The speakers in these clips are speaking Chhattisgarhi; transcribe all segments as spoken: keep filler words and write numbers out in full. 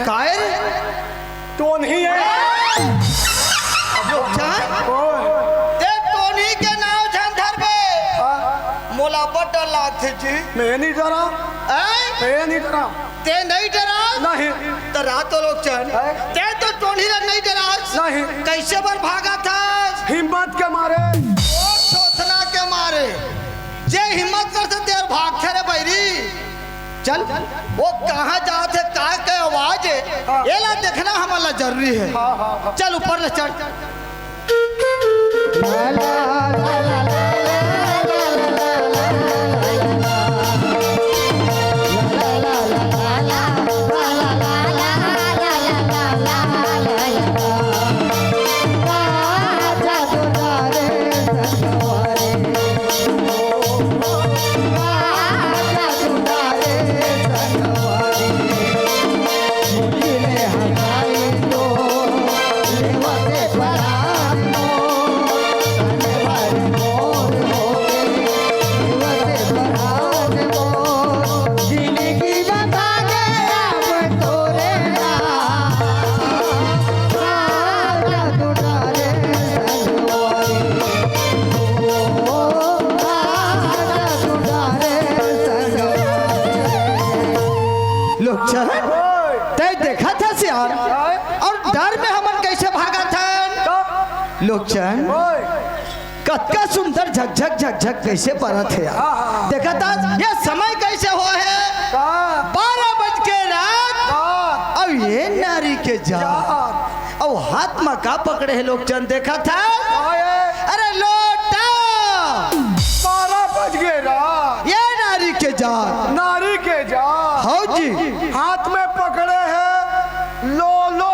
काय रे? टोनही हे। अच्छा? ओए। ते टोनही के नाव झन धरबे। हाँ। मोला बड़ डर लागथे जी। मैं नहीं डरा। आय? मैं नहीं डरा। ते नहीं डरा? नहीं। त रातो लोग चल। आय? ते तो टोनही ला नहीं डरा। नहीं। कैसे बर भागत हस? हिम्मत के मारे। ओ छोथना के मारे। जे हिम्मत करथे ते भागथे रे बैरी। चल, वो कहाँ जात हे, का के आवाज हे, हाँ। एला देखना हमन ला जरूरी हे। हाँ, हाँ, हाँ। चल, ऊपर ले चढ़। लोग चल, तै देखत हस यार, अउ डर में हमन कैसे भागत हन? लोग चल, कतका सुंदर झकझक झकझक कैसे बरत हे यार। हाँ, हाँ, हाँ। देखत हस, ये समय कैसे होहे? का? बारह बज के रात, हाँ। अउ ये नारी के जात। जात। अउ हाथ म का पकड़े हे लोग चल, देखत हस? का हे? अरे लोटा। बारह बज गे रात। ये नारी के जात। नारी के जात। हौ जी। हाथ में पकड़े हे लो, लो।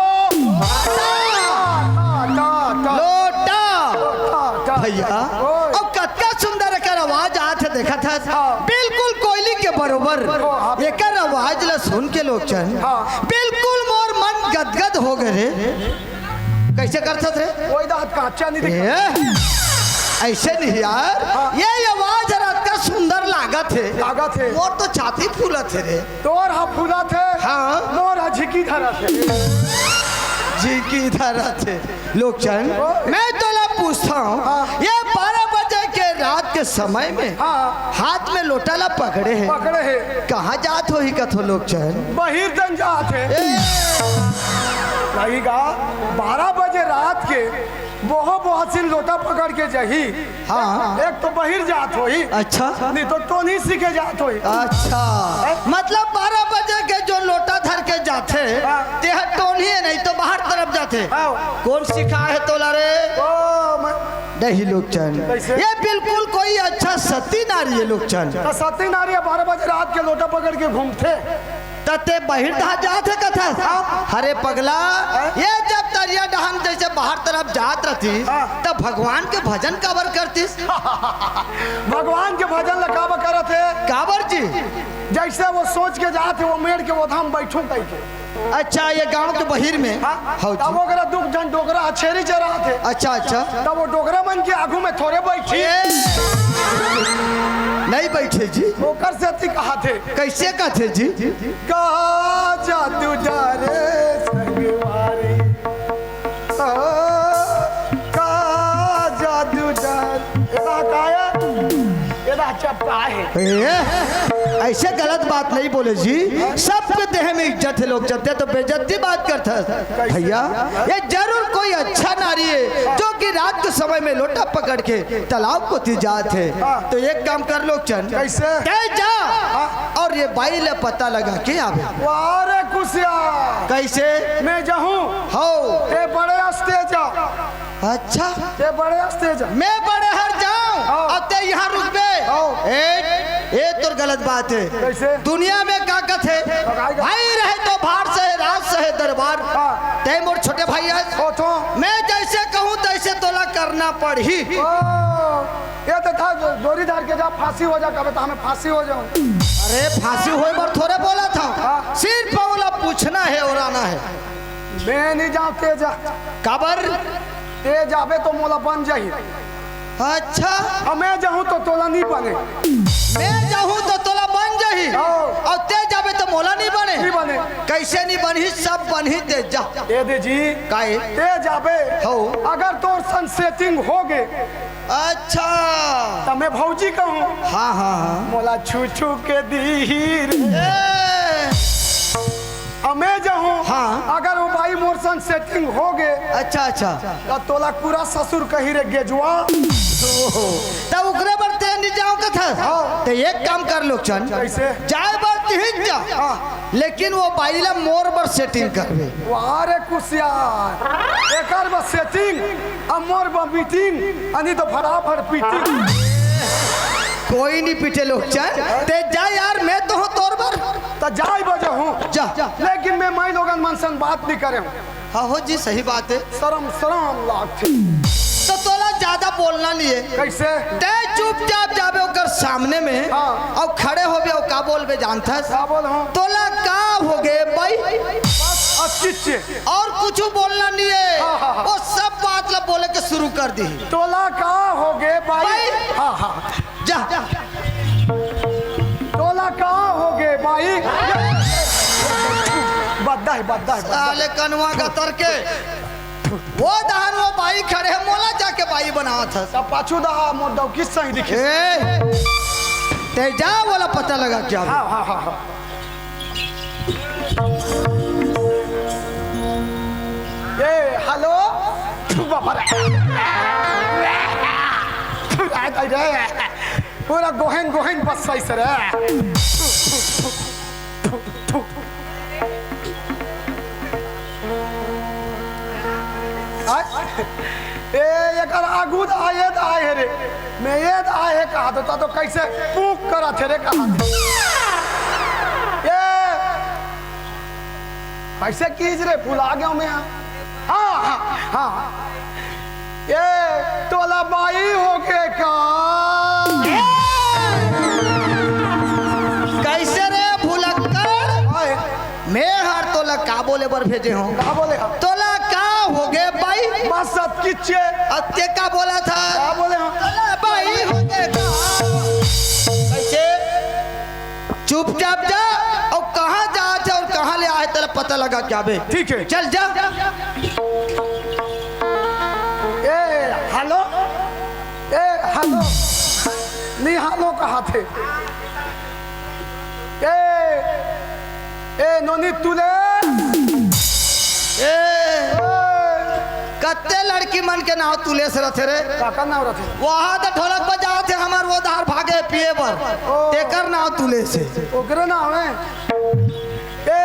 टा, टा, टा, टा। लोटा। टा, टा। भैया, ओए। अउ कतका सुंदर एकर आवाज आत हे, देखत हस? हाँ। बिल्कुल कोयली के बरोबर। हाँ, हाँ। एकर आवाज ला सुन के लोग चल, हाँ। बिल्कुल मोर मन गदगद हो गे रे। कैसे करथस रे? ओए दादा, काचा नहीं दिखा। ए, ऐसे नहीं यार। हाँ। ये आवाज हर अतका सुंदर लागत हे। लागत हे। मोर तो छाती फूलत हे रे। तोर हा फूलत हे। हाँ। मोर हा झिकी धरत हे। झिकी धरत हे। लोग चल, ओए। मैं तोला पूछत हँव, हाँ। ये बारह बजे के रात के समय में हाँ। हाथ में लोटा ला पकड़े हे। पकड़े हे। कहाँ जात होही कथो लोग चल? बहिर तन जात हे। ए। नहीं गा, बारह बजे रात के बोहो बोहसिन लोटा पकड़ के जाही। हाँ। एक तो बहिर जात होही। अच्छा। नहीं तो टोनही सीखे जात होही। अच्छा। हैं? मतलब बारह बजे के जो लोटा धर के जाथे, हाँ। तेह टोनही हे, नहीं तो बाहर तरफ जाथे। हाँ। कोन सिखाए हे तोला रे? ओ, मैं नहीं लोग चल। कैसे? ये बिल्कुल कोई अच्छा सती नारी हे लोग चल। तो सती नारी हे, बारह बजे रात के लोटा पकड़ के घूमथे। त ते बहिर डहर जात हे कथस? हाँ। अरे पगला, हाँ। ये जब तरिया डहन जैसे बाहर तरफ जात रहतिस, हाँ। त भगवान के भजन काबर करतिस? भगवान के भजन ला काबर करत हे? काबर जी? जैसे वो सोच के जात हे, वो मेड़ के ओधा म बैठूं कहि के। अच्छा, ये गांव के बहिर में? हाँ। हौ तब जी। ओकरा दू झन डोकरा ह छेरी चरात हे। अच्छा, अच्छा। तब वो डोकरा मन के आगू में थोरे बैठी। ए, नहीं बैठे जी। ओकर सेती कहाथे। कैसे कहाथे जी? का जादू डारे संगवारी, ओ, का जादू डारे। एला का हे? एला चपका हे। ए, ऐसे गलत बात नहीं बोले जी। सबके देह में इज्जत हे लोग चल, ते तो बेइज्जती बात करथस। भैया, ये जरूर कोई अच्छा नारी हे, जो कि रात के समय में लोटा पकड़ के तालाब कोती जात हे। हाँ। तो एक काम कर लोग चल। कैसे? तै जा हाँ। अउ ये बाई ले पता लगा के आबे। वाह रे कुसिया। कैसे? मैं जाहूं। हौ। ते बड़े हस ते जा। अच्छा। ते बड़े हस ते जा। मैं बड़े हर जांव हाँ। अउ ते इहाँ रुकबे। हाँ। ए, ए तोर गलत बात हे। कैसे? दुनिया में का कथे? का कथे? भाई रहे तो भार सहे, राज सहे दरबार। हाँ। ते मोर छोटे भाई हस। ओ तो। मैं जैसे कहूँ तैसे तोला करना पड़ही। ओ, ये तो था जो डोरी धर के जा, फांसी हो जा, कबे तो हमें फांसी हो जाऊं। अरे फांसी होय बर थोरे बोलत हँव। हाँ। सिर्फ ओला पूछना हे, ओराना हे। मैं नहीं जांव, ते जा। काबर? ते जाबे तो मोला बन जाही। अच्छा। अउ मैं जाहूं तो तोला नहीं बने। मैं जाहूं तो तोला बन जाही। हाँ। अउ ते जाबे तो मोला नहीं बने। नहीं बने। कइसे नहीं बनही, सब बनही, ते जा। ए दे जी, काहे? ते जाबे। हौ। अगर तोर संग सेटिंग हो गे, अच्छा। त मैं भौजी कहूँ। हाँ, हाँ, हाँ। मोला छू छू के दीही रे। ए। अब मैं जाहूँ। हाँ। अगर वो बाई मोर संग सेटिंग हो गे, अच्छा, अच्छा। त तोला पूरा ससुर कही रे गेजुआ। ओहो। त ओकरे बर ते नहीं जाव कथस? हाँ। त एक काम कर लोकचन। कइसे? जाए बर तिहिन जा। हाँ। लेकिन वो बाई ला मोर बर सेटिंग करबे। वाह रे कुसियार, एकर बर सेटिंग, अब मोर बर मीटिंग, अनि तो फटाफट पीटिंग। कोई नहीं पीटे लोकचन, ते जा यार, मैं तो हूँ तोर बर। त जाए बर जाहूँ। जा। लेकिन मैं माई लोगन मन संग बात नहीं करे हूँ। हाँ हो जी, सही बात है। शरम, शरम लागथे। त तोला ज्यादा बोलना नहीं है। कइसे? ते चुपचाप जाबे ओकर सामने में, हाँ। अउ खड़े होबे अउ का बोलबे जानथस? का बोलहूँ? तोला का होगे बाई? बस अतकिच। अउ कुछू बोलना नहीं है। हाँ, हाँ, हाँ। वो सब बात ला बोले के शुरू कर दीही। तोला का होगे बाई? बाई। हाँ, हाँ। जा। तोला का होगे बाई? बद्दा हे, बद्दा हे, बद्दा हे। साले कनवा गतर के। वो डहर वो बाई खड़े हे, मोला जाके बाई बनावत हस। त पाछू डहर मोर डौकी सही दिखे। ए, ते जा, ओला पता लगा के आबे। हाँ, हाँ, हाँ, हाँ। ए, हेलो। बाबा रे। पूरा गोहेन, गोहेन बस सही से रे। आय? ए, एकर आगू द आए, द आए हे रे। मैं ए द आए हे कहा तो, तो कइसे पूक करत हे रे कहा तो। ए, कइसे कीस रे, भुला गेंव मैं। हाँ, हाँ, हाँ। ए, तोला बाई होगे का? कइसे रे भुलक्कड़? आय। मैं हर तोला का बोले बर भेजे हूँ? का बोले हव? तोला का होगे बाई? बस अतकिच। अब ते का बोलत हस? का बोले हव? तोला बाई होगे का? कइसे? चुपचाप जा, अउ कहाँ जात हे अउ कहाँ ले आए, तेला पता लगा के आबे। ठीक हे। चल जा। ए, हेलो। ए, हेलो। नहीं, हेलो कहाथे। ए, ए, नोनी तुले। ए, ए। कत्ते लड़की मन के नाव तुलेस रथे रे? काकर नाव रथे? वहाँ त ढोलक बजावत हे, हमर वो डहर भागे पिए बर। ओ। तेकर नाव तुलेस हे। ओकरे नाव हे। ए,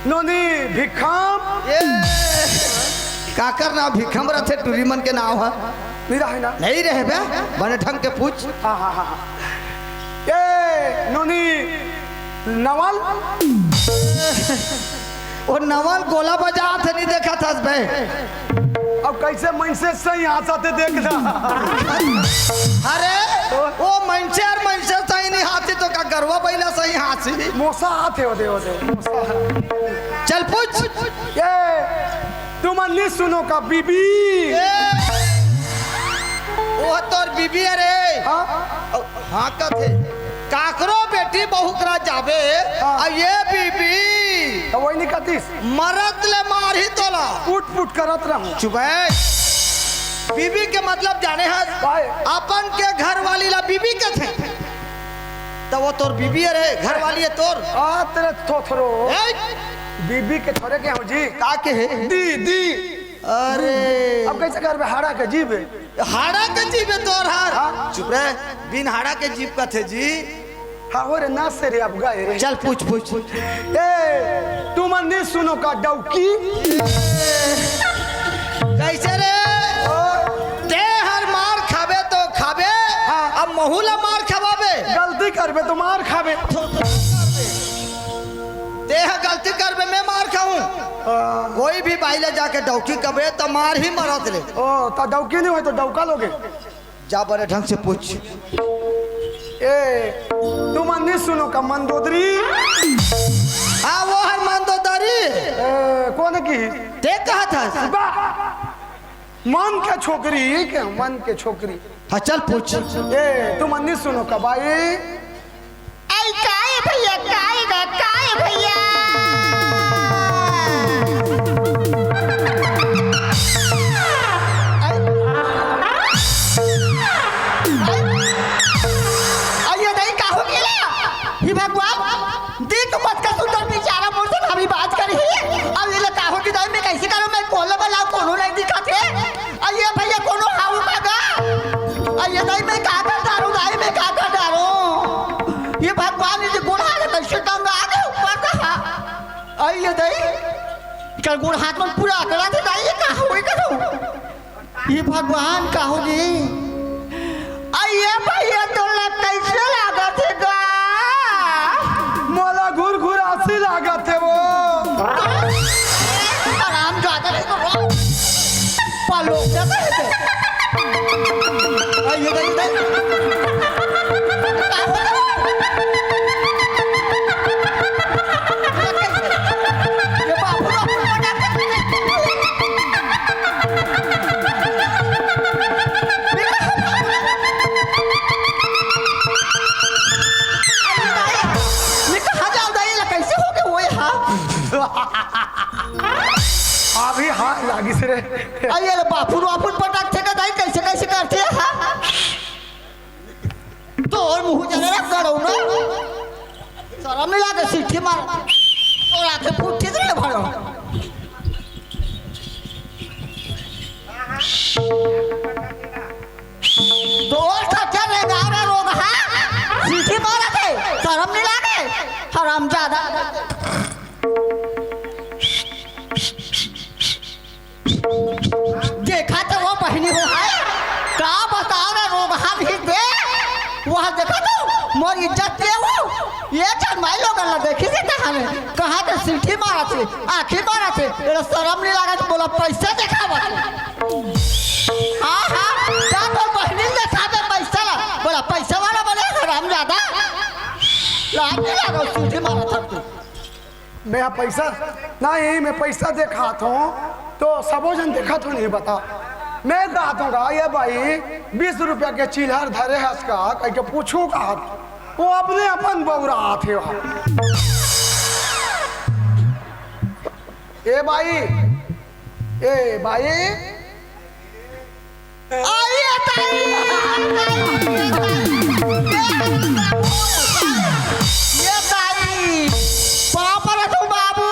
नोनी भिखम। ए, काकर नाव भिखम रथे, टूरी मन के नाव हे। नहीं रहे ना? नहीं रहे बे, बने ढंग के पूछ। हाँ, हाँ, हाँ, हाँ। ए, नोनी नवल। ओ नवल गोला बजात हे, नहीं देखत हस बे? अब कइसे मनसे सही हाँसथे देख ना। अरे, ओ मनसे अउ मनसे सही नहीं हाँसी तो का गरवा बइला सही हाँसी? मोसा आथे, ओदे, ओदे, मोसा। चल पूछ। ए, तुमन नहीं सुनो का बीबी? ए, ओ तोर बीबी अरे। हाँ? हाँ कथे, काकरो बेटी बहू करा जाबे, हाँ। अउ ए बीबी। त वही नहीं कतिस। मरत ले मारही तोला। पुट पुट करत रहूं। चुप हे। बीबी के मतलब जाने हस? काय? अपन के घरवाली ला बीबी कथे। त वो तोर बीबी हे रे, घरवाली हे तोर। आ, तेरे थोथरो। ए? बीबी के थोरे के हो जी? का के हे? दी, दी। अरे। अब कइसे करबे? हाड़ा के जीबे। हाड़ा के जीबे तोर हर। हाँ। चुप रह, बिन हाड़ा के जीब कथे जी। हाँ, हो रे, नास रे, अब गए रे। चल, पूछ, पूछ। ए, तुमन नहीं सुनो का डौकी? कइसे रे? ओ। ते हर मार खाबे तो खाबे, हाँ। अब महू ला मार खवाबे। गलती करबे तो मार खाबे। ते ह गलती करबे, मैं मार खाहूं। हाँ। कोई भी बाई ला जाके डौकी कबे, त मार ही मरत रे। ओ, त डौकी नहीं होय, तो डौका लोगे? जा, बने ढंग से पूछ। ए, तुमन नहीं सुनो का मंदोदरी? हाँ, वो हर मंदोदरी। ए, कोन की? ते कहत हस? बा, मन के छोकरी, के मन के छोकरी। हाँ, चल पूछ। ए, तुमन नहीं सुनो का बाई? आई काय भैया, काय बा, काय भैया? अल्लाह भला कोनो नहीं दिखत हे। अइये भइया, कोनो हाउ का गा? अइये दाई, मैं का कर डारूं, दाई, मैं का कर डारूं? ये भगवान, ये गोड़ हाथ कैसे टंगा के ऊपर का? अइये दाई, कर गोड़ हाथ मन पूरा अकड़ा थे दाई, ये का होई करो? ये भगवान, का होगे? अइये भइया, तोला कैसे लागत हे गा? मोला घुरघुरासी लागत हे वो। आराम जाता नहीं तो पालो जाता है तो। अइये दाई, दाई। ये बाप रे, बाप रे। मैं कहाँ जाऊँ दाई, ला कैसे हो गए वो यहाँ? अभी हाँ लागिस रे। अइये ले बापुर वापुर पटक थे का दाई, कैसे कैसे करते हैं, हाँ? तोर मुंह जरा रख करो ना। शरम नहीं लागे, सीटी मार। तोर आंखें फूटी रे भरो। तोर खच्चर रे गारा रोग हा। सीटी मारत हे। शरम नहीं लागे। हरामजादा। देखा तो वो बहिनी हो है, का बताओ ना, रोगहा भी दे, वह देखा तो मोर इज्जत ले वो, ये जन्माई लोगन ला देखी से कहाँ में, कहाँ के सीटी मारत हे, आँखी मारत हे, एला शरम नहीं लागत, बोला पैसा देखावत हे। हाँ, हाँ, जा तो बहिनी देखा दे पैसा ला, बोला पैसा वाला बने हरामजादा, लाज नहीं लागत, सीटी मारत हे तू। मैं पैसा नहीं, मैं पैसा देखात हूँ तो सबो झन देखत हो नहीं बता। मैं कहत हूँ गा, ये बाई बीस रुपया के चिल्हर धरे हस का कह के पूछू का, वो अपने अपन बौरा आथे वहाँ। ए बाई, ए बाई, अइये दाई, ये दाई, पाँव परत हँव बाबू।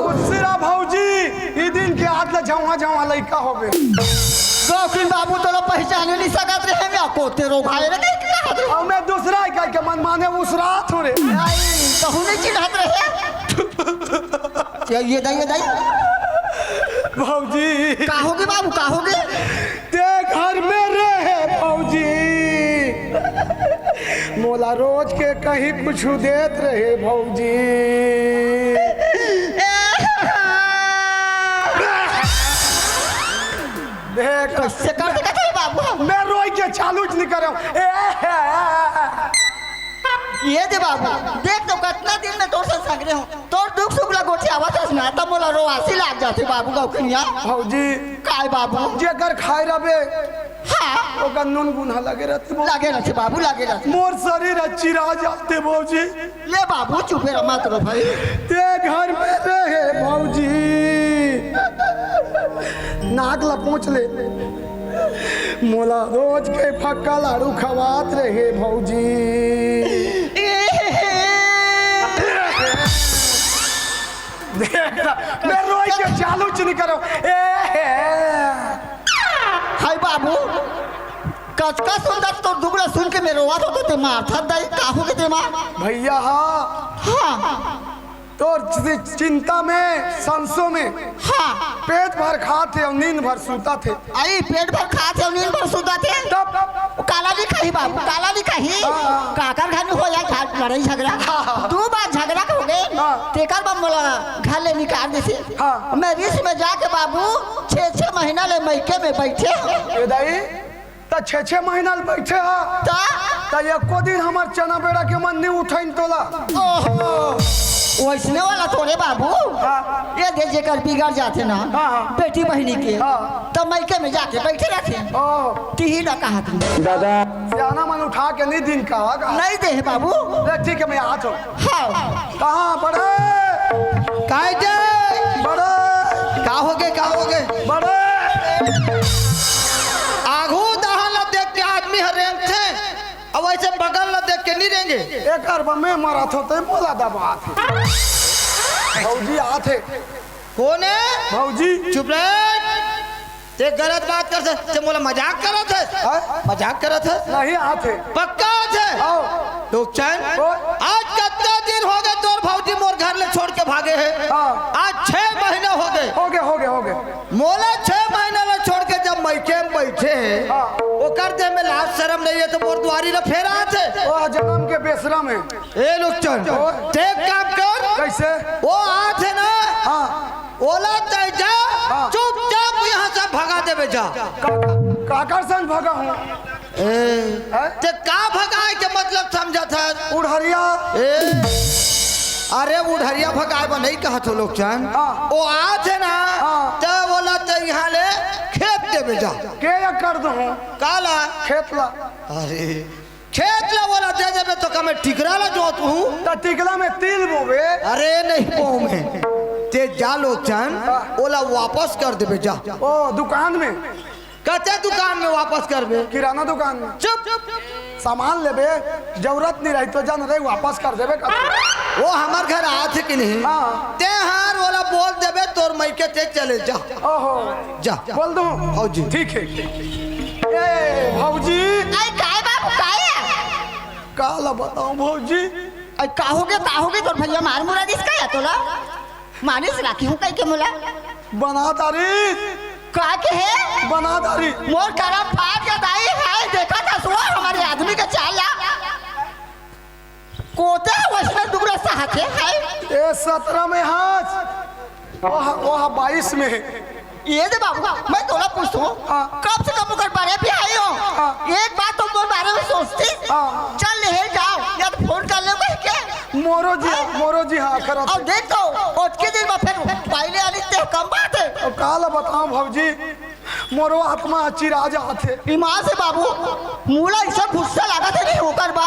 खुश रह भौजी, ई दिन के आज ले झउहा झउहा लइका होबे। गौकिन बाबू तोला पहिचाने नइ सकत रहेंव, कोते रोगहा रे, कहि के कहत रहेंव। अउ मैं दूसरा इकाई के मन माने उसरा थोरे। दाई, कहूँ नइ चिन्हत रहे। ये, ये दाई, ये दाई। भौजी। का होगे बाबू, का होगे? तें घर में रहे भौजी, मोला रोज के कहीं कुछु देत रहे भौजी। देख, कइसे कर सकत हे बाबू? मैं रोई के चालू च नइ करेंव। ये दे बाबू, देख तो कतना दिन में तोर संग संग रहेंव। तोर दुख सुख ला गोठियावत हस ना, त मोला रोवासी लाग जाथे बाबू गौकनिया। भौजी। काय बाबू? जेकर खाए रबे, हाँ। ओकर नून गुनहा लगे रथे भौजी। लगे रथे बाबू, लगे रथे। मोर शरीर ह चिरा जाथे भौजी। ले बाबू, चुपे रह, मत रो भाई। तें घर में रहे भौजी। नाक ला पोंछ ले। मोला रोज के फक्का लाड़ू खवात रहे भौजी। देख ना, मैं रोई के चालू च नइ करेंव। हाय बाबू, कतका सुंदर तोर दुख ला सुन के मैं रोवत हँव, तें मारथस दाई, का होगे तेमा? भैया, हाँ। हाँ। तोर चि-, चिंता में, संसो में, हाँ। पेट भर खाथे अउ नींद भर सूतथे। अई, पेट भर खाथे अउ नींद भर सूतथे। तब? काला नइ खाही बाबू, काला नइ खाही। हाँ, हाँ। काकर घर में हो जाए झा-, लड़ाई झगड़ा। हाँ, हाँ। दू बार झगड़ा होगे, हाँ। तेकर बर मोला घर ले निकाल देथे। हाँ। मैं रिस में जाके बाबू छह छह महीना ले मइके में बइठे हँव। ए दाई, त छह छह महीना ले बइठे हस। त? त एको दिन हमर चना बेड़ा के मन नइ उठाइन तोला। ओहो, वइसने वाला थोरे बाबू। हाँ। ये दे जेकर बिगड़ जाथे ना, हाँ, हाँ। बेटी बहिनी के, हाँ। त मइके में जाके बइठे रथे। ओ। तिही ला कहत हँव। दादा। सियाना मन उठा के नइ दिन का, का? नइ दे हे बाबू। ले ठीक हे, मैं आत हँव। हाँ। कहाँ बड़े? काय जाय? बड़े। का होगे, का होगे? बड़े। आघू डहर ला देख के आदमी ह रेंगथे, अउ अइसे बगल ला देख के नइ रेंगे। एकर बर मैं मरत हँव, तें मोला दबात हस। भौजी आथे। कोन हे? भौजी। चुप रह। ते गलत बात करत हे। ते मोला मजाक करत हे? हाँ? मजाक करत हे? नहीं, आथे। पक्का आथे? आओ। लोकचन, ओ। आज कतना दिन होगे तोर भौजी मोर घर ले छोड़ के भागे हे? हाँ। आज छह महीना होगे। होगे, होगे, होगे। मोला छह महीना ले छोड़ के जब मइके में बइठे हे, हाँ। ओकर देह में लाज शरम नहीं हे, त मोर दुवारी ला फेर आथे। ओ, जनम के बेसरम हे। ए लोकचन, ओ। ते एक काम कर। कइसे? ओ आथे ना, हाँ। ओला तैं जा, हाँ। चुपचाप यहाँ से भगा देबे जा। का-, काकर संग भगाहूँ? ए, हैं? ते का भगाए के मतलब समझत हस? उढ़रिया। ए, अरे उढ़रिया भगाए बर नहीं कहत हों लोकचन। हाँ। ओ आथे ना, हाँ। त ओला तैं यहाँ ले खेत देबे जा। के या कर दूँ? काला? खेत ला। अरे, खेत ला ओला दे देबे त का मैं टिकरा ला जोतहूँ? त टिकरा में तिल बोबे। अरे नहीं बोहूँ मैं। ते जा लोकचन, हाँ। ओला वापस कर देबे जा। ओ, दुकान में? कते दुकान में वापस करबे? किराना दुकान में। चुप। सामान लेबे, जरूरत नहीं रही त जान रही वापस कर देबे का। ओ हमर घर आथे कि नहीं? हाँ। ते हर ओला बोल देबे तोर मइके ते चले जा। ओहो। जा। बोल दूँ? भौजी। ठीक हे। ए, भौजी। अरे काय बाबू, काय हे? काला बताऊँ भौजी? अरे का होगे, का होगे? तोर भइया मार मुरा दिस का या तोला? मानिस राखी हूँ कहिके मोला। बना डारिस। का कहे? बना डारिस। मोर करम फाट गे दाई, हाय, देखत हस ओ हमर आदमी के चाल ला। कोते ह वइसने दुगरा सहत हे, हाय। ए सतरा में हस, ओह, ओह बाईस में। ए दे बाबू, मैं तोला पूछत हूँ, हाँ। कम से कम ओकर बारे में भी आई हो। हाँ। एक बात तो मोर बारे में सोचती। हाँ। चल ले जाओ, या तो फोन कर ले कहिके। मोरो जी, हाँ। मोरो जी, हाँ, करत अउ हे। देख तो, ओतके दिन में फेर पहिले आनी ते कम बात हे। अउ काला बताऊँ भौजी, मोरो आत्मा चिरा जात हे। ईमान से बाबू, मोला अइसे गुस्सा लागत हे नहीं ओकर बा।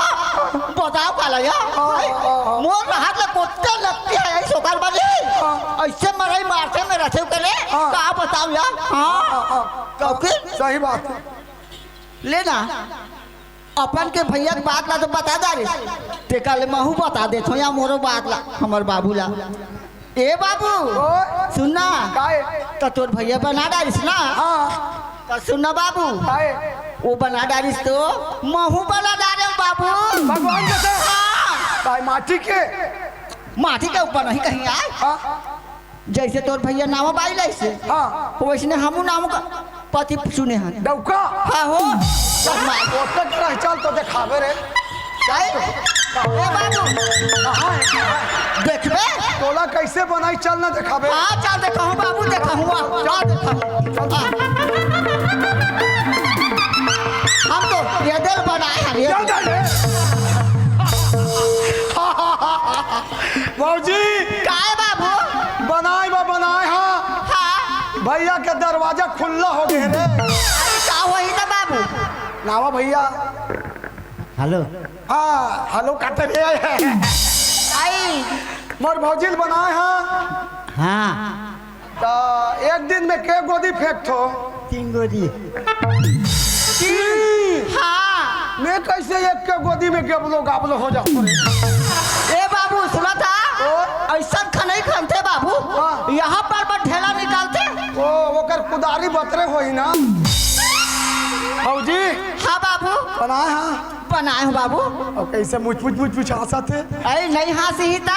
बताओ काला यार। हाँ, हाँ, हाँ। मोर रहत ला कोत्ते लगती हे अइसे ओकर बा नहीं। हाँ। अइसे मरई मारथे में रथे ओकर ले। हाँ। का बताओ यार? हाँ। हाँ, हाँ। तो फिर? सही बात हे। ले ना, अपन के भइया के बात ला तो बता डारिस, तेकर ले महूँ बता देत हूँ या मोरो बात ला, हमर बाबू ला। ए बाबू, ओए। सुन ना। काय? त तोर भइया बना डारिस ना? हाँ। त सुन ना बाबू, काय? ओ बना डारिस त महूँ बना डारेंव बाबू। भगवान के से? हाँ। काय माटी के? माटी के ऊपर नहीं कहीं आय। हाँ। जइसे तोर भइया नावा बाई लाइसे, हाँ। वइसने हमू नावा का पति सुने हन। डौका? हाँ हो। माय। ओतक रह, चल तो देखाबे रे। काय? ए बाबू। कहाँ हे? देखबे? तोला कइसे बनाई, चल ना देखाबे। हाँ, चल देखाहूँ बाबू, देखाहूँ, आ, चल देखाहूँ। हाँ। हम तो ये दिल बनाए हन, ये चल, चल रे। भौजी। काय बाबू? बनाए बा, बनाए हाँ। हाँ। भइया के दरवाजा खुल्ला होगे रे। अरे का होही त बाबू? नावा भइया। हेलो। हाँ, हेलो काटे रे। आई। मोर भौजी ल बनाए हाँ। हाँ। त एक दिन में के गोदी फेंकथो? तीन गोदी। तीन? हाँ। मैं कइसे एक के गोदी में गेबलो गाबलो हो जाथों रे? ए बाबू, सुनत हा? ओ? अइसन खनई खनथे बाबू। हाँ। यहाँ पर बस ढेला निकालथे। ओ, ओकर कुदारी बतरे होही ना। भौजी। हाँ बाबू। बनाए हाँ। बनाए हँव बाबू। अउ कइसे मुच मुच मुच मुच हाँसत हे? अरे नहीं हाँसही त।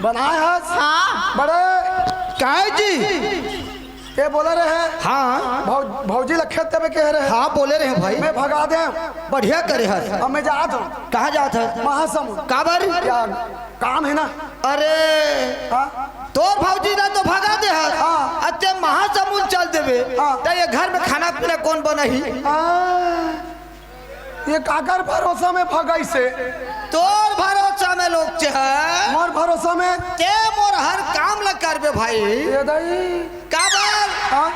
बनाए हस? हाँ। बड़े। काय जी? के बोले रहे? हाँ। भौ-, भौजी ल खेत देबे कहे रहे। हाँ, बोले रहे भाई। मैं भगा देंव। बढ़िया करे हस। अब मैं जात हँव। कहाँ जात हस? महासमुंद। काबर? या काम हे ना। अरे। हाँ। तोर भौजी ला तो भगा दे हस। हाँ। अते महासमुंद चल देबे। हाँ। त ये घर में खाना पीना कोन बनाही? हाँ। ये काकर भरोसा में भगाइसे? तोर भरोसा में लोकचन। मोर भरोसा में? ते मोर हर काम ला करबे भाई। ये दाई। काबर? हाँ?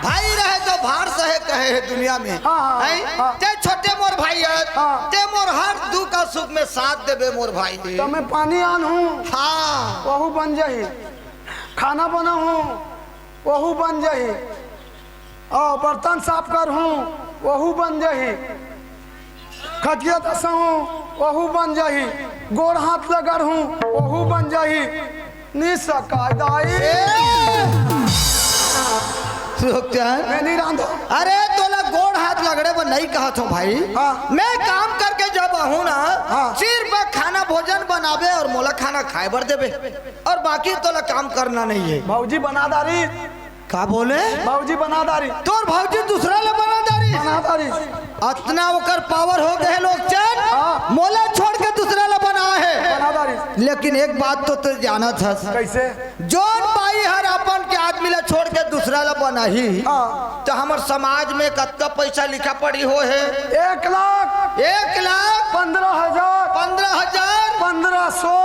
भाई रहे तो भार सहे कहे हे दुनिया में। हाँ, हाँ, हैं? हाँ। ते छोटे मोर भाई हस, हाँ। ते मोर हर दुख अउ सुख में साथ देबे मोर भाई। त मैं पानी आनहूँ, हाँ। वहू बन जाही। खाना बनाहूँ, वहू बन जाही। अउ बर्तन साफ करहूँ, वहू बन जाही। खटिया तसहूँ, वहू बन जाही। गोड़ हाथ ल गढ़हूँ, वहू बन जाही। निसकाय दाई। ए, रुक जा। मैं नहीं रांधो। अरे, तोला गोड़ हाथ लगड़े बर नहीं कहत हूँ भाई। हाँ। मैं काम करके जब आहूँ ना, हाँ। सिर्फ खाना भोजन बनाबे और मोला खाना खाए बर देबे, और बाकी तोला काम करना नहीं है। भौजी बना दारी। का बोले? भौजी बना दारी। तोर भौजी दूसरा ला बना दारी। बना दारी। अतना ओकर पावर हो गए लोग चैन, हाँ। मोला छोड़ के दूसरा ला बना है। बना दारी। लेकिन एक बात तो तू जानत हस। कैसे? जोन बाई हर अपन के आदमी ला छोड़ के दूसरा ला बनाही, हाँ। तो हमर समाज में कतका पैसा लिखा पढ़ी हो है? एक लाख। एक लाख। पंद्रह हजार। पंद्रह हजार। पंद्रह सौ।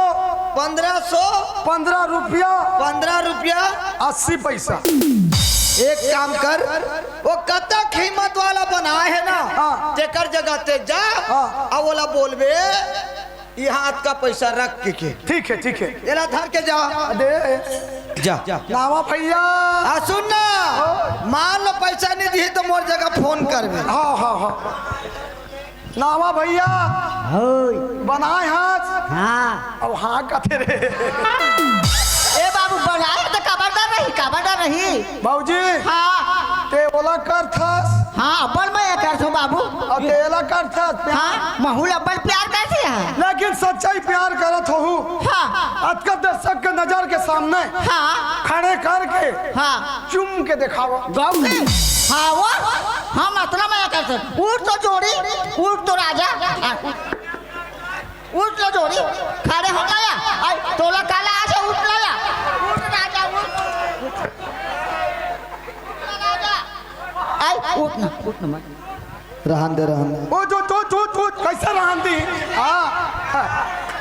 पंद्रह सौ। पंद्रह रुपया। पंद्रह रुपया। अस्सी पैसा। एक काम कर, वो कतक हिम्मत वाला बनाए है ना, हाँ। तेकर जगह ते जा, हाँ। अउ ओला बोलबे, यहाँ अतका पैसा रख के, के। ठीक है, ठीक है। एला धर के जा। दे। जा। नावा भैया। आ, सुन ना। हाँ। मान लो पैसा नहीं दी तो मोर जगह फोन करबे। हाँ, हाँ, हाँ। नावा भैया। होय। बनाए हाथ। हाँ। अब हाँ कथे रे। ए बाबू, बनाए तो काबर डर रही, काबर डर रही? बाबूजी। हाँ। ते ओला करथस। हाँ, अपन मैं करथूं बाबू। अउ तेला करथस। हाँ, महू ला अपन प्यार करथे है। लेकिन सच्चाई प्यार करत होहू। हाँ। अतका दर्शक के नजर के सामने हाँ। खड़े करके हाँ। चुम के देखावा। गौ के? हाँ वो, हम अतना मया करथन। उठ तो जोड़ी, उठ तो राजा। आ, उठ लो जोड़ी, खड़े हो गया। आई, तोला काला आज उठ लो या। उठ राजा, उठ। उठ राजा। आई, उठ ना, उठ ना मत। रहन दे, रहन दे। ओ, जो, जो, जो, जो, कैसे रहन दी? हाँ, हाँ।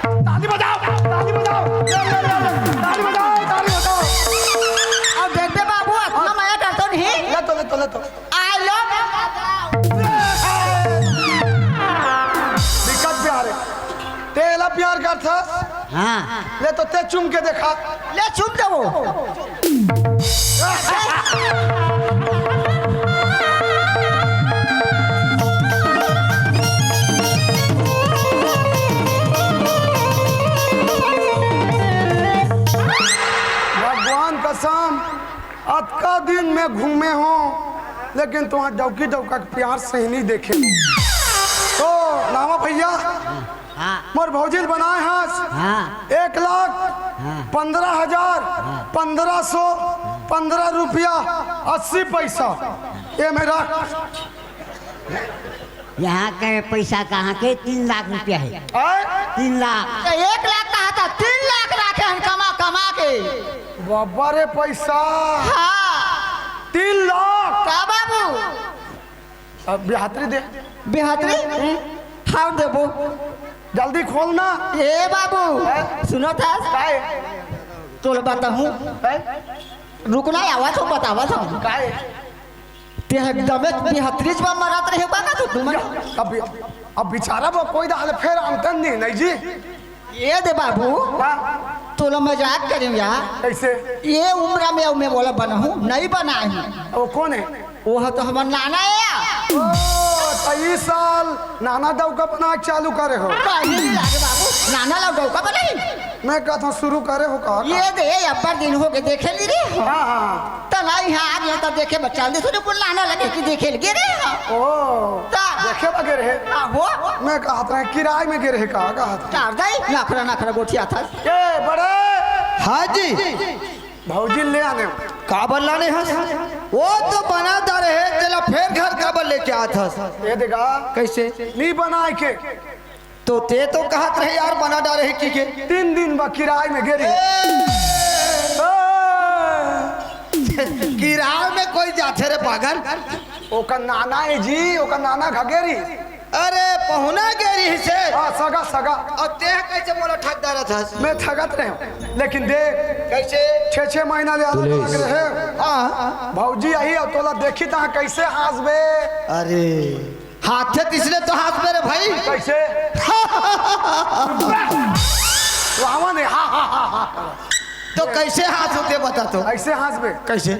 ताली बजाओ, ताली बजाओ। ले, ले, ले, ले। ताली बजाओ, ताली बजाओ। अब देखते बाबू, अतना मया करतो नहीं। ले तो, ले तो, ले तो। I love you। बिकट प्यार है। तेला प्यार करथस? हाँ। ले तो ते चुम के देखा। ले चुम दे वो। भगवान कसम, अतका दिन में घूमे हो, लेकिन तुम्हार डौकी डौका के प्यार सही नहीं देखे। तो नावा भैया, हाँ। मोर भौजी ल बनाए हस हाँ। एक लाख हाँ। पंद्रह हजार हाँ। पंद्रह सौ पंद्रह रुपया अस्सी पैसा, ये में रख। यहाँ के पैसा कहाँ के? तीन लाख रुपया है। आय? तीन लाख। तो एक लाख कहा था, तीन लाख राखे हन कमा कमा के। बाबा रे पैसा। हाँ। तीन लाख। का बाबू? अब बिहात्री दे। बिहात्री? हाँ देबो। जल्दी खोल ना। ए बाबू, हैं? सुनो था? काय? तोला बताहूँ। हैं? रुकना, आवा तो बतावा था। काय? ते एकदम बिहात्री जब मरत रहे बा ना तो तुम। अब, अब बेचारा वो कोई दाल फेर अंतन नहीं, नहीं जी। ये दे बाबू, हाँ। तोला मजाक करें यार। कैसे? ये उम्र में मैं बोला बना हूँ, नहीं बना है। वो कौन है? वो तो हमार नाना है यार। ओ, तो इस साल नाना डौका बना चालू करे हो। कहीं नहीं लागे बाबू, नाना ला डौका बनाई। मैं कहता हूँ शुरू करे हो का? ये दे, अब्बर दिन हो गए, देखे नहीं रे। हाँ, हाँ। त ना यहाँ आ गया, त देखे बच्चा, दे सुने बोल नाना लगे कि देखे लगे रे। ओ, ता। देखे बगे रहे। हाँ, हो। मैं कहत रहे, किराए में गे रहे का, कहत रहे। चार दाई, नखरा, नखरा गोठिया था। ए, बड़े। हाँ जी। भौजी ले आने। काबर लाने हस? वो तो बना डारे हे, तेला फेर घर काबर लेके आत हस? ये देखा। कैसे? नी बनाए के। तो ते तो कहत रहे यार, बना डारे हे की के? तीन दिन बा किराए में गेरी। ए! किराए में कोई जाथे रे पागल? ओकर नाना है जी, ओकर नाना घगेरी। अरे, पहुना गेरी से। हाँ, सगा, सगा। अब ते कैसे मोला ठग डारत हस? मैं ठगत रहे हूँ, लेकिन देख, कैसे? छह, छह महीना ले अलग अलग रहे। हाँ। भौजी आई और तोला देखी तहाँ कैसे हंसबे? अरे, हाथे तिसने तो हंसबे रे भाई। कैसे? लावा ने, हा, हा, हा, हा। तो कैसे हंस होते बता तो? ऐसे हंसबे। कैसे?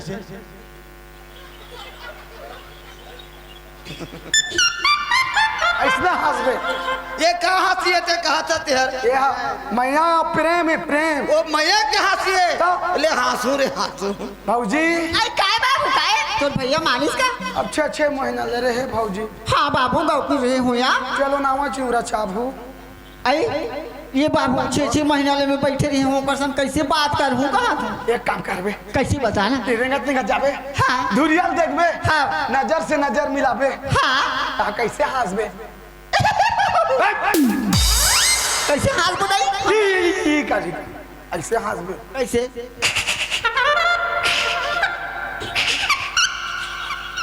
ऐसना हंसबे। ये का हंसी है ते कहा था तेहर? ये हा, मया प्रेम है, प्रेम। वो मया के हंसी है? तो? ले हंसू रे हंसू। भौजी। आई काय बाबू, काय? तोर भैया मानिस का? अब छह छह महीना ले रहे भौजी। हाँ बाबू, गौकी रहे हो यार। चलो नावा चिउरा चाबू। आई, ये बाबू छह छह महीना ले मैं बैठे रही हूँ, ओकर संग कैसे बात करहूँ कहा था? एक काम करबे। कैसे बता ना? ये रेंगत रेंगत जाबे। हाँ। धुरिया ल देखबे। हाँ। नजर से नजर मिलाबे। हाँ। ता कैसे हंसबे? कैसे हाल बताई? ई, ई, ई का जी? ऐसे हंसबे। कैसे?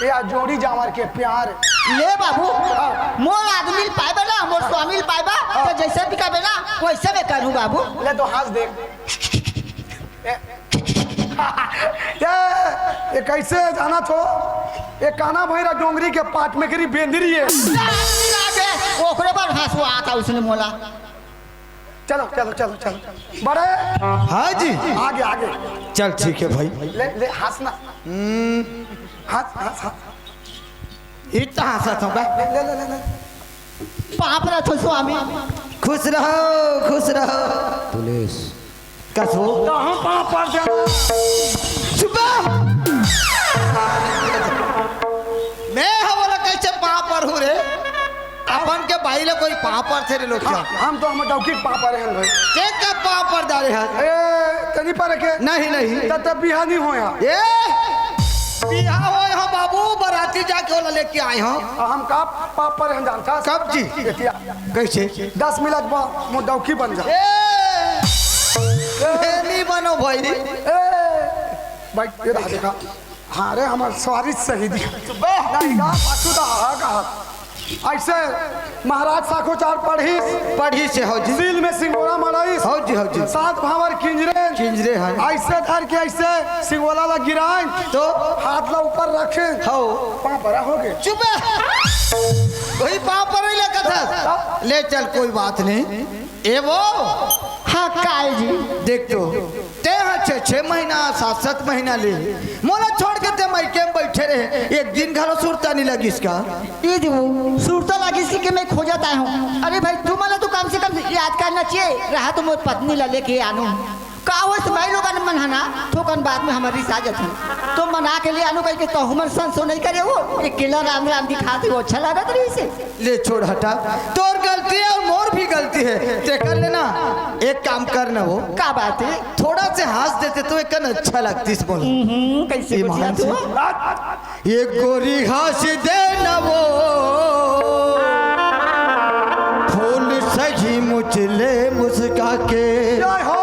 ये आ जोड़ी जांवर के प्यार। ले बाबू, हाँ। मोर आदमी ल पाए बा ना, मोर स्वामी ल पाए बा, हाँ। तो जैसे भी कहबे ना, वैसे मैं करूँ बाबू। ले तो हंस दे। ए, ये, ये कैसे जाना थो? ये काना भैरा डोंगरी के पाट में करी बेंदरी है। ओकरे पर हंसुआ आता उसने मोला। चलो, चलो, चलो, चलो। बड़े। हाँ जी। आगे, आगे। चल, ठीक है भाई। ले, ले, हंसना। हम्म। हंस, हंस, हंस। इतना हंसा था बे। ले, ले, ले, ले। पाप रहा था स्वामी। खुश रहो, खुश रहो। पुलिस। कसो। तो हम पाँव पर देना। चुप बे। मैं हवला कैसे पाँव पर हूँ रे? अपन के बाई ले कोई पाँव पर थे रे लोग क्या? हम, हम तो हम डौकी के पाँव पर हैं भाई। ते का पाँव पर डाले हैं? ए, तनी पर के? नहीं, नहीं। त, त बिहा नहीं होया। ए, बिहा होए हो बाबू, बराती जाके ओला लेके आए हो। आ, हम का पाँव पर हैं जानता? कब जी? एतिया। कैसे? दस मिनट बाद मोर डौकी बन जा। ए, ए, नहीं बनो भाई। ए, भाई, ये रहा देखा। हाँ रे, हमार सवारी सही दिया। बे। नहीं, गा, पाछू दा, हाँ, गा। ऐसे महाराज साखोचार पढ़ी। पढ़ी से हो जी। सील में सिंगोरा मड़ाई। हो जी, हो जी। सात भांवर किंजरे। किंजरे है। ऐसे धर के ऐसे सिंगोला ला गिराए। तो? हाथ ला ऊपर रखे। हो। पाँव बड़ा हो गए। चुप है। वही पाँव पर ही लगा था। ले चल, कोई बात नहीं। ए वो। हाँ, काय जी? देख तो, ते हा छह, छह महीना, सात, सात महीना ले मोला छोड़ के ते मायके में बैठे रहे, एक दिन घलो सुरता नहीं लगिस का? ये जो सुरता लगिस कि, कि मैं खोजत आया हूँ। अरे भाई, तू मला तो कम से कम याद करना चाहिए, रहा तो मोर पत्नी ला लेके आनू। का वो समय लोगन मन है ना, थोकन बाद में हमारी साजत है। तो मना के ले आनू कह के कहूँ मन संसो नहीं करे वो, अकेला राम राम दिखाते वो अच्छा लागत रही से। ले छोड़ हटा, तोर गलती है और मोर भी गलती है। ते कर लेना, एक काम कर ना वो। का बात है? थोड़ा से हंस देते तो एक अच्छा लगती से बोल। हम्म, कैसे ईमान बुझला से। तू? ये गोरी हंस दे ना वो, फूल सही मुझले मुस्का के। जय हो।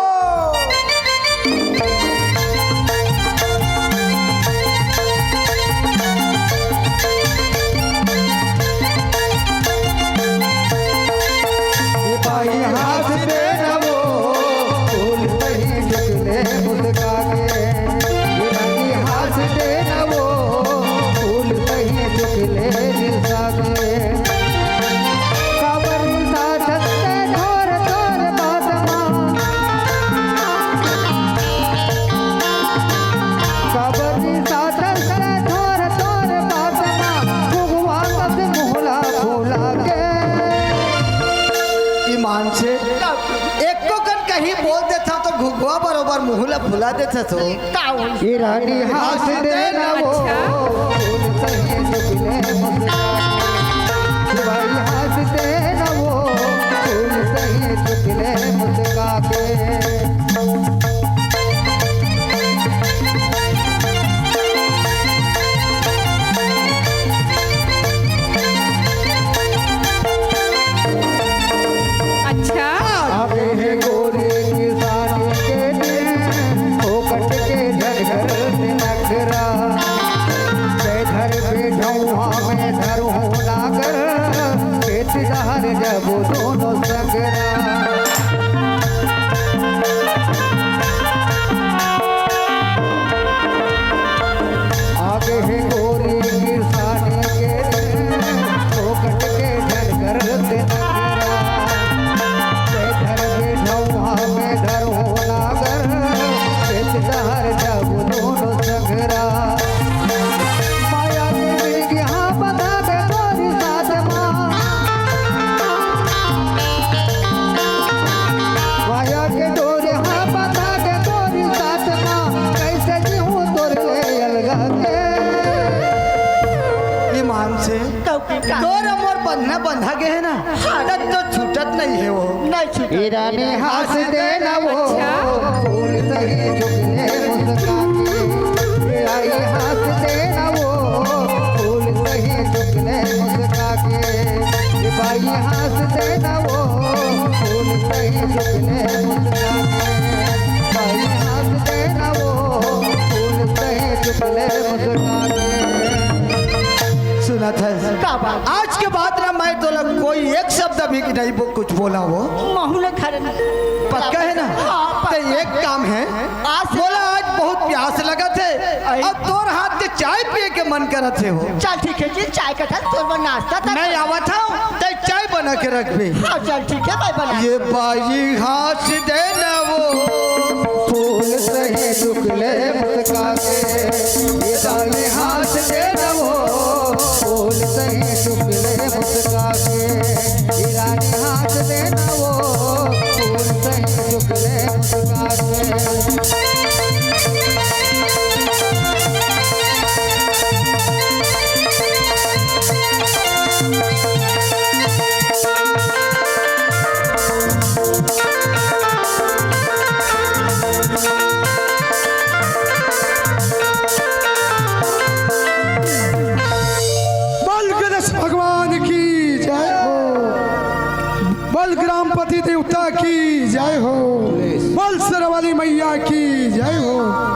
भाई हाथ दे ना वो, फूल सही चुकले मुस्का के। रानी हाथ दे ना वो, फूल सही चुकले रिसा के। काबर रिसा छत्ते थोर थोर बात मा। काबर रिसा छत्ते थोर थोर बात मा। भगवान से मुहला फूला के। ईमान से एको कन कहीं बोल देता तो घुघुआ बरोबर मुंह ला फुला देता तो। का होई? ये रानी हंस दे ना वो, अच्छा। फूल सही चुकले मुस्का। भाई हंस दे ना वो, फूल सही चुकले मुस्का के। अच्छा। अबे हे गोरी किसानी के दिन, फोकट के झरझर से नखरा। मैं धर बैठऊँ, हाँ, मैं धरूँ नागर, पेट डहर जब दोनों संगरा। आगे है गोरी किसानी के दिन, फोकट के झरझर से नखरा। मैं धर बैठऊँ, हाँ, मैं धरूँ नागर, पेट डहर जब दोनों संगरा। माया के मिर्गी, हाँ, बंधा दे गोरी साथ मा। आदत तो छूटत नहीं है वो। नहीं छूटत। ए रानी हंस दे ना वो, अच्छा। फूल सही चुकले मुस्कान के। ए रानी हंस दे ना वो, फूल सही चुकले मुस्कान के। ए बाई हंस दे ना वो, फूल सही चुकले मुस्कान के। बाई हंस दे ना वो, फूल सही चुकले मुस्कान के। सुना था। का बात? आज के बाद ना मैं तोला कोई एक शब्द भी नहीं बो-, कुछ बोला हो। महू ने खरे नहीं। पक्का है ना? हाँ, पक्का। तो एक काम है, आज से बोला आज बहुत प्यास लगत है, आई। अब तोर हाथ के चाय पिए के मन करत है हो। चल ठीक है जी, चाय का था, तोर बर नाश्ता था। मैं आवत हूँ, ते चाय बना के रखबे। हाँ, चल ठीक है, मैं बना। ए बाई हंस दे ना वो, फूल सही चुकले मुस्का के। ए बाई हंस दे ना वो, फूल सही चुकले मुस्का के। ए रानी हंस दे ना वो, फूल सही चुकले मुस्का के। बोल गणेश भगवान की जय हो, बोल ग्रामपति देवता की जय हो, बोल शेरावाली मैया की जय हो।